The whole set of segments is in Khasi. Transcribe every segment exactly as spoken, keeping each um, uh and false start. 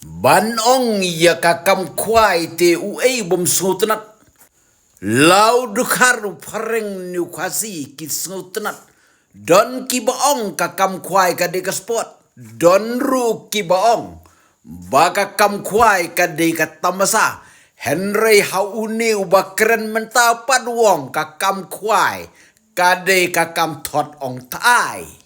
Ban ong ïa ka kam khwai te uei bym sngewtynnat. La u Dkhar, u Phareng ne u Khasi ki sngewtynnat. Don kiba ong ka kam khwai ka dei ka sport. Don ruh kiba ong ba ka kam khwai ka dei ka tamasa. Hynrei ha une uba kren mynta pat u ong ka kam khwai ka dei ka kam thot ong thai.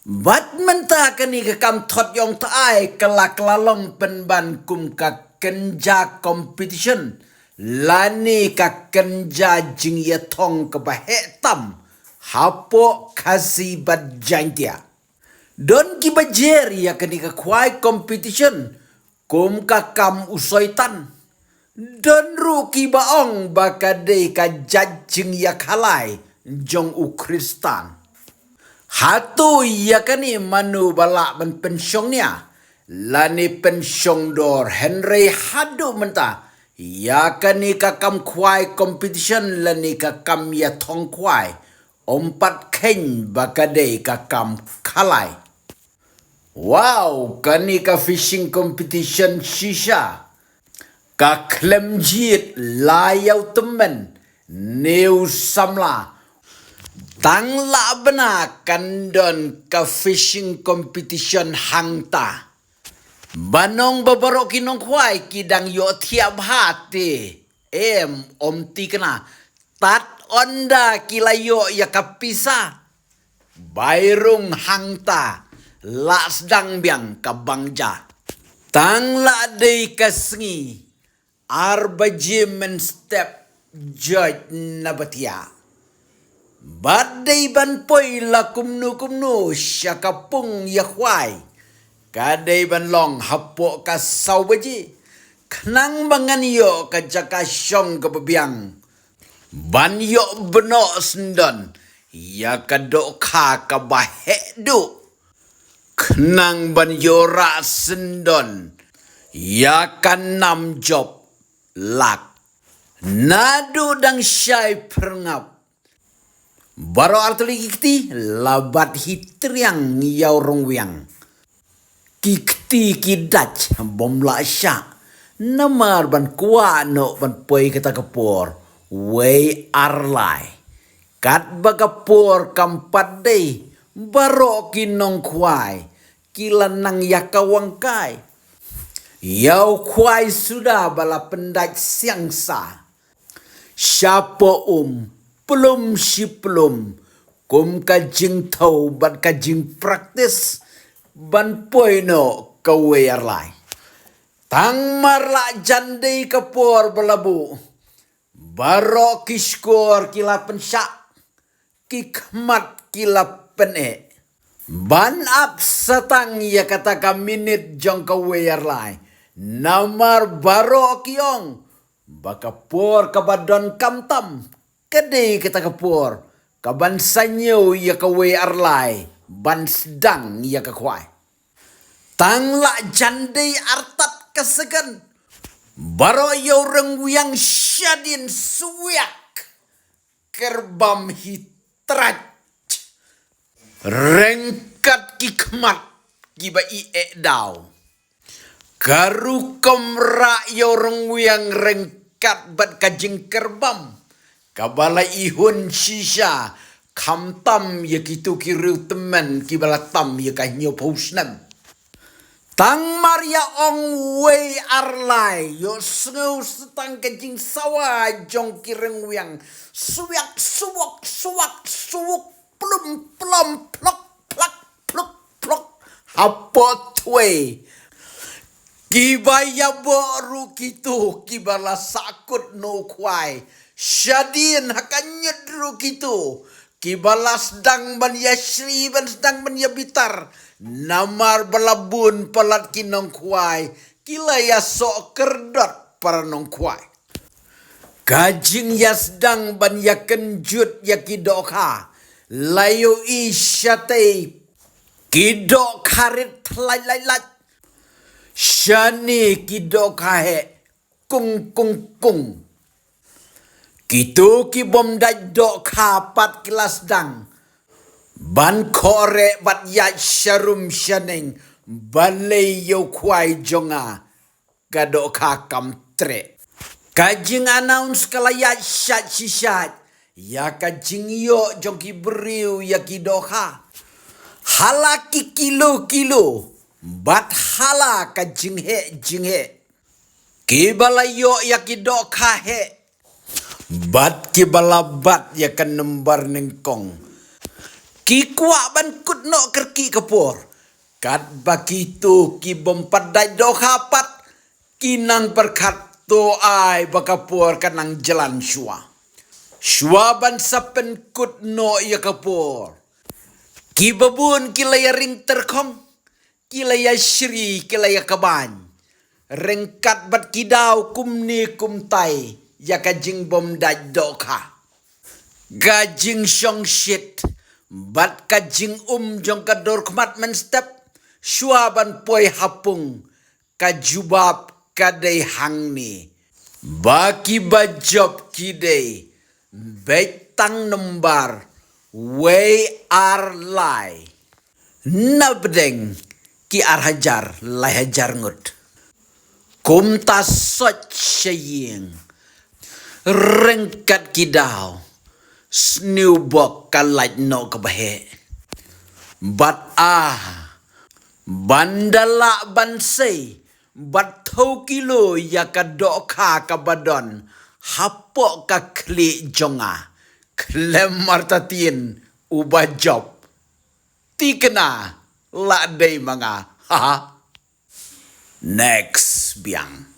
Bad mynta kane ka kam thot ong thai ka la kylla long pynban kum ka kynja competition lane ka kynja jingïathong kaba heh tam hapoh Khasi bad Jaiñtia. Don kiba jer ïa kane ka khwai competition kum ka kam u soitan. Don ruh kiba ong ba ka dei ka jait jingïakhalai jong u Khristan. Hato ïa kane mano ba lah ban pynshong nia lane pynshong dor? Hynrei haduh mynta ïa kane ka kam khwai competition lane ka kam ïathong khwai ym pat kheiñ ba ka dei ka kam khalai. Wow, kane ka fishing competition shisha ka khlem jied la ïa u tymmen ne u samla. Tang lah bna kan don ka fishing competition hangta. Ban ong ba baroh ki nongkhwai ki dang ïohthiah bha te em, ym tikna. Tad ynda ki la ïoh ïa ka pisa, bai rung hangta la sdang biang ka bang ja. Tang la dei ka sngi ar baje mynstep joit na ba thiah. Bad dei ban poi la kumno kumno sha ka pung ïakhwai ka dei ban long hapoh ka saw baje, khnang ba ngan ïoh ka jaka shong kaba biang ban ïoh bnoh syndon ïa ka dohkha kaba heh duh, khnang ban ïoh rah syndon ïa ka nam jop lak. Naduh dang shai pyrngap, baroh artylli ki kti la bat hi triang ïa u ryngwiang. Ki kti ki dach bym lah shah namar ban kwah noh ban poi kata ka por wei ar lai. Katba ka por kam pat dei, baroh ki nongkhwai ki la nang ïa ka wangkai. Ïa u khwai suda ba la pyndait siang sa shapoh um, plum shi plum, kum ka jingthaw bad ka jingpractice ban poi noh kawei ar lai. Tang mar la jan dei ka por ba la buh, baroh ki shkor ki la pynshah, ki khmat ki la pyneh. Ban ap satang ïa kata ka minit jong kawei ar lai. Namar baroh ki ong ba ka por kaba donkam tam ka dei kata ka por kaban sa ñiew ïa kawei ar lai ban sdang ïa ka khwai. Tang la jan dei artat ka second, baroh ïa u ryngwiang shadien swiak, kerbam hi trach. Ryngkat ki khmat kiba i eh daw. Ka rukom rah ïa u ryngwiang ryngkat bad ka jingkerbam kaba la ihun shisha, khamtam ïa kito ki riewtymmen kiba la tam ïa ka hynñiewphew snem. Tang mar ïa ong wei ar lai, ïohsngew satang ka jingsawa jong ki ryngwiang. Swiak, suwok, suwak, suwuk, plum, plom, plok, plak, pluk, plok. Hapoh thwei. Kiba ïaboh ruh kito kiba la sahkut na u khwai. Shadien ha ka ñiut ruh kito kiba la sdang ban ïashri, ban sdang ban ïabitar. Namar ba la bun palat ki nongkhwai, ki la ïasoh kyrdot para nongkhwai. Ka jingïasdang ban ïakynjut ïa ki dohkha la ïohi shatei, ki dohkha rit lait lait lait. Shane ki dohkha heh kung kung kung. Kito ki bym dait dohkha pat ki la sdang ban khohreh bad ïaid sharum shaneng balei ïa u khwai jong nga ka dohkha kam treh. Ka jing announce ka la ïaid shait shi shait ïa ka jingïoh jong ki briew ïa ki dohkha, ha la ki kilo kilo bad ha la ka jingheh jingheh. Kiba la ïoh ïa ki dohkha heh bad kiba la bat ïa ka nombar nyngkong, ki kwah ban kut noh kyrkieh ka por. Katba kito ki bym pat dait dohkha pat ki nang pyrkhat, to ai ba ka por ka nang jlan shuwa, shuwa ban sa pynkut noh ïa ka por. Kiba bun ki la ïa ring tyrkhong, ki la ïa shri, ki la ïa kbain, ryngkat bad ki daw kumne kumtai ïa ka jingbym dait dohkha. Ka jingshongshit bad ka jingum jong ka dur khmat mynstep shuwa ban poi ha pung, ka jubab ka dei hangne ba kiba jop ki dei beit tang nombar wei ar lai na pdeng ki ar hajar lai hajar ngut. Kumta sot sha ïing ryngkat ki daw, sniew bok ka lait noh kaba heh. Bad ah, ban da lah ban sei bad thew kilo ïa ka dohkha kaba don hapoh ka khlieh jong nga, khlem artatien uba jop. Tikna, la dei ma nga. Haha. Next biang.